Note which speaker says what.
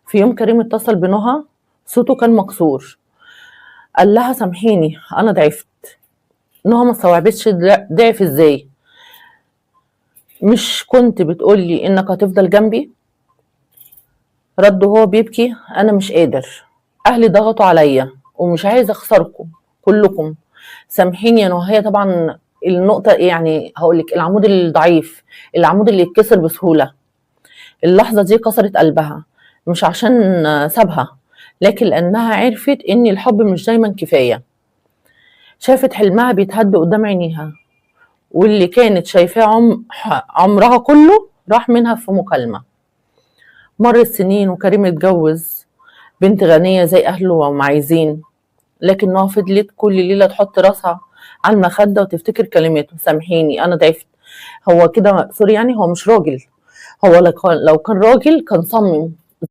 Speaker 1: في يوم كريم اتصل بنهى، صوته كان مكسور، قال لها سامحيني انا ضعفت. نهى ما استوعبتش ضعف ازاي، مش كنت بتقولي انك هتفضل جنبي؟ رد وهو بيبكي، انا مش قادر، اهلي ضغطوا عليا ومش عايز اخسركم كلكم، سامحيني يا نهى. هي طبعا النقطة يعني هقولك العمود الضعيف، العمود اللي يتكسر بسهولة. اللحظة دي كسرت قلبها، مش عشان سابها، لكن لأنها عرفت إن الحب مش دايما كفاية. شافت حلمها بيتهد قدام عينيها، واللي كانت شايفاه عمرها كله راح منها في مكالمة. مرت سنين وكريم اتجوز بنت غنية زي أهله وهم عايزين، لكنها فضلت كل ليلة تحط راسها على المخدة وتفتكر كلماته، سامحيني أنا ضعفت. هو كده sorry يعني هو مش راجل، هو لو كان راجل كان صمم.